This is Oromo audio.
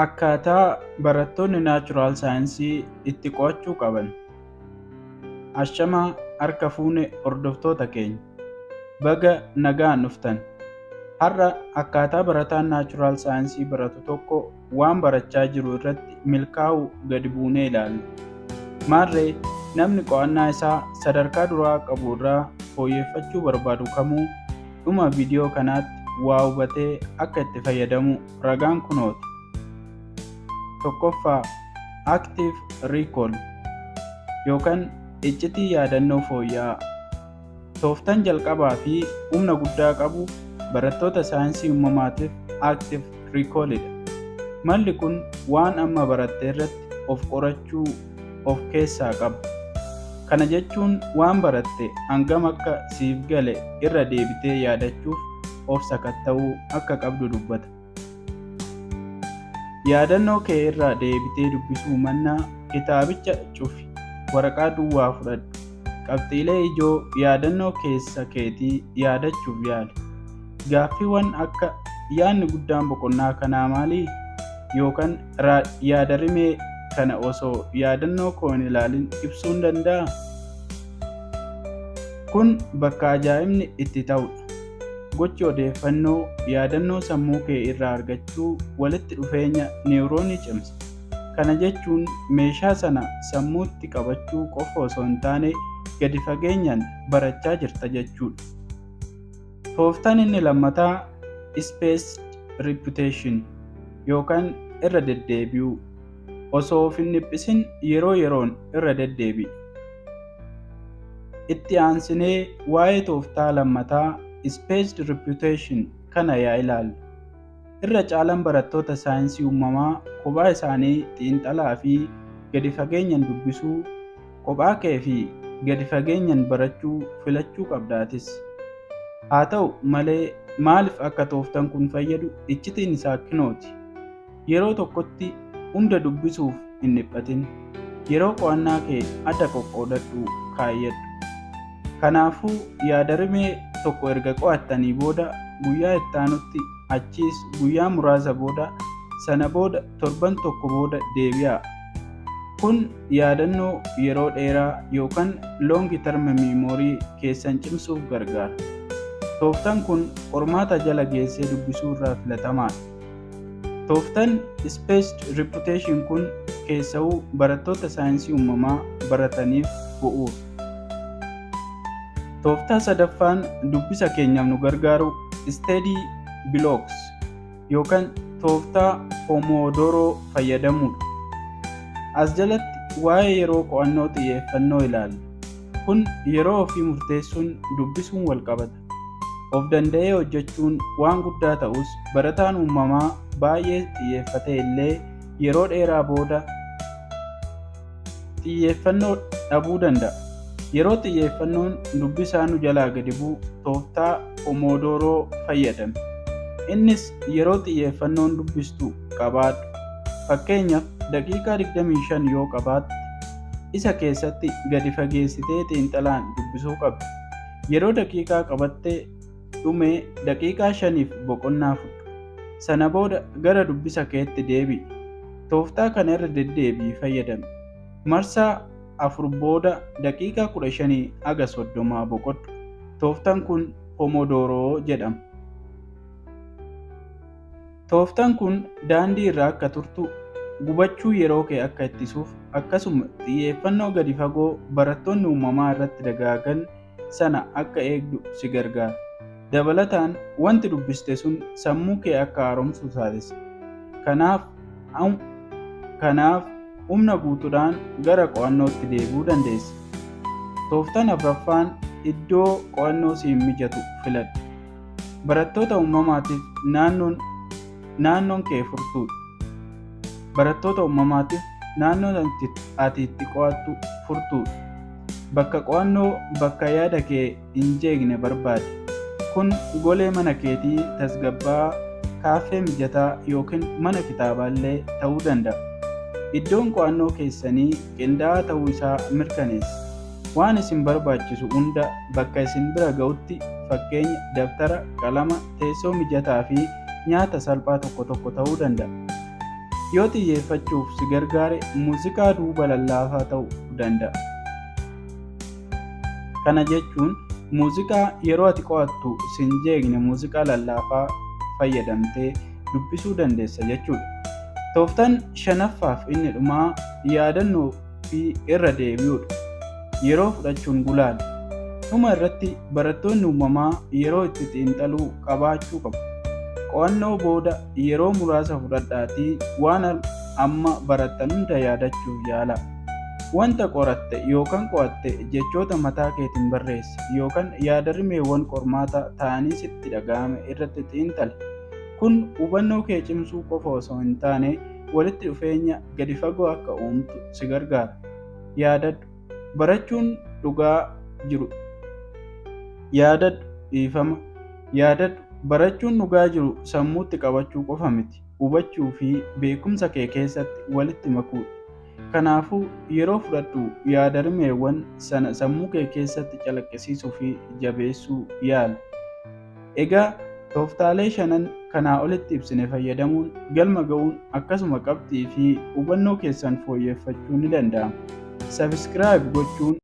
Akkaataa barattoonni natural science itti qo'achuu qaban. Ashamaa, harka fuune hordoftoota keenya. Baga nagaan dhuftan. Har'a akkaataa barataan natural science baratu tokko waan barachaa jiru irratti milkaa'u gadi buunee ilaalla. Maarree, namni qo'annaa isaa sadarkaa duraa qabu irraa fooyyeffachuu barbaadu kamuu dhuma viidiyoo kanaatti waa hubatee akka itti fayyadamu ragaan kunooti. Tokkoffaa, Active Recall yookaan iccitii yaadannoo fooyya'aa. Tooftaan jalqabaa fi humna guddaa qabu barattoota saayinsii uumamaatiif Active Recallidha. Malli kun waan amma baratte irratti of qorachuu of keessaa qaba. Kana jechuun waan baratte hangam akka siif gale irra deebitee yaadachuuf of sakatta'uu akka qabdu dubbata. Yaadannoo kee irra deebitee dubbisuu mannaa, kitaabicha cufi, waraqaa duwwaa fudhadhu. Qabxiilee ijoo yaadannoo keessa keetii yaadachuuf yaali. Gaaffiiwwan akka "Yaadni guddaan boqonnaa kanaa maali?" yookaan "Yaada rimee kana osoo yaadannoo koo hin ilaalin ibsuun danda'aa?" Kun bakka ajaa'ibni itti ta'udha. Gochi odeeffannoo yaadannoo sammuu kee irraa argachuu walitti dhufeenya niwuroonii cimsa. Kana jechuun meeshaa sana sammuutti qabachuu qofa osoo hin taane, gadi fageenyaan barachaa jirta jechuudha. Tooftaan inni lammataa spaced repetition yookaan irra deddeebi'uu. Osoo of hin dhiphisin yeroo yeroon irra deddeebi'i. Itti aansinee waa'ee tooftaa lammataa spaced repetition kana yaa ilaallu. Irra caalaan barattoota saayinsii uumamaa kophaa isaanii xiinxalaa fi gadi fageenyaan dubbisuu, kophaa kee fi gadi fageenyaan barachuu filachuu qabdaatis. Haa ta'u malee, maaliif akka tooftaan kun fayyadu iccitiin isaa kinooti. Yeroo tokkotti hunda dubbisuuf hin dhiphatin. Yeroo qo'annaa kee adda qoqqoodadhu kaayyadhu. Kanaafuu yaada rimee tokko erga qo'attanii booda guyyaa itti aanutti, achiis guyyaa muraasa booda, sana booda torban tokko booda deebi'aa. Kun yaadannoo yeroo dheeraa yookaan long term memory keessan cimsuuf gargaara. Tooftaan kun qormaata jala geessee dubbisuu irraa filatamaadha. Tooftaan spaced repetition kun keessawuu barattoota saayinsii uumamaa barataniif bu'uura. Tooftaa sadaffaan dubbisa keenyaaf nu gargaaru study blocks yookaan tooftaa Pomodoro fayyadamuudha. As jalatti waa'ee yeroo qo'annoo xiyyeeffannoo ilaalla. Kun yeroo ofii murteessuun dubbisuun wal qabata. Of danda'ee hojjechuun waan guddaa ta'us, barataan uumamaa baay'ee xiyyeeffate illee yeroo dheeraa booda xiyyeeffannoo dhabuu danda'a. Yeroo xiyyeeffannoon dubbisaa nu jalaa gadi bu'u tooftaa Pomodoro fayyadami. Innis yeroo xiyyeeffannoon dubbistu qabaadhu. Fakkeenyaaf, daqiiqaa 25 yoo qabaatte, isa keessatti gadi fageessitee xiinxalaan dubbisuu qabda. Yeroo daqiiqaa qabatte dhume daqiiqaa 5f boqonnaa fudhu. Sana booda gara dubbisa keetti deebi'i. Tooftaa kana irra deddeebi'ii fayyadami. Marsaa afur booda daqiiqaa 15 haga 30 boqodhu. Tooftaan kun Pomodoro jedhama. Tooftaan kun daandii irra akka turtu, gubachuu yeroo kee akka ittisuuf, akkasuma xiyyeeffannoo gadi fagoo barattoonni uumamaa irratti dagaagan sana akka eegdu si gargaara. Dabalataan, wanti dubbiste sun sammuu kee akka haaromsu taasisa. Kanaaf humna guutuudhaan gara qo'annootti deebi'uu dandeessa. Tooftaan afuraffaan iddoo qo'annoo siif mijatu filadhu. Barattoota uumamaatiif naannoon kee furtuudha. Barattoota uumamaatiif naannoon ati itti qo'attu furtuudha. Bakka qo'annoo bakka yaada kee hin jeeqne barbaadi. Kun golee mana keetii tasgabbaa'aa, kaaffee mijataa yookiin mana kitaabaa illee ta'uu danda'a. Iddoon qo'annoo keessanii qindaa'aa ta'uu isaa mirkaneessi. Waan isin barbaachisu hunda bakka isin bira ga'utti, fakkeenya dabtara, qalama, teessoo mijataa fi nyaata salphaa tokko tokko ta'uu danda'a. Yoo xiyyeeffachuuf si gargaare muuziqaa duuba lallaafaa ta'uu danda'a. Kana jechuun muuziqaa yeroo ati qo'attu si hin jeeqne muuziqaa lallaafaa fayyadamtee dubbisuu dandeessa jechuudha. Tooftaan shanaffaaf inni dhumaa yaadannoo fi irra deebi'uudha. Yeroo fudhachuun gulaali. Dhuma irratti barattoonni uumamaa yeroo itti xiinxaluu qabaachuu qabu. Qo'annoo booda yeroo muraasa fudhadhaatii waan amma barattan hunda yaadachuuf yaalaa. Wanta qoratte yookaan qo'atte jechoota mataa keetiin barreessi yookaan yaada rimeewwan qormaataa ta'anii sitti dhaga'ame irratti xiinxali. Kun hubannoo kee cimsuu qofa osoo hin taane walitti dhufeenya gadi fagoo akka uumtu si gargaara. Yaadadhu barachuun dhugaa jiru yaadadhu dhiifama yaadadhu barachuun dhugaa jiru sammuutti qabachuu qofa miti hubachuu fi beekumsa kee keessatti walitti makuudha. Kanaafuu yeroo fudhadhu yaada rimeewwan sana sammuu kee keessatti calaqqisiisuu fi jabeessuu yaali. Egaa tooftaalee shanan kanaa olitti ibsine fayyadamuun galma ga'uun akkasuma qabxii fi hubannoo keessan fooyyeffachuun ni danda'ama. Subscribe gochuun.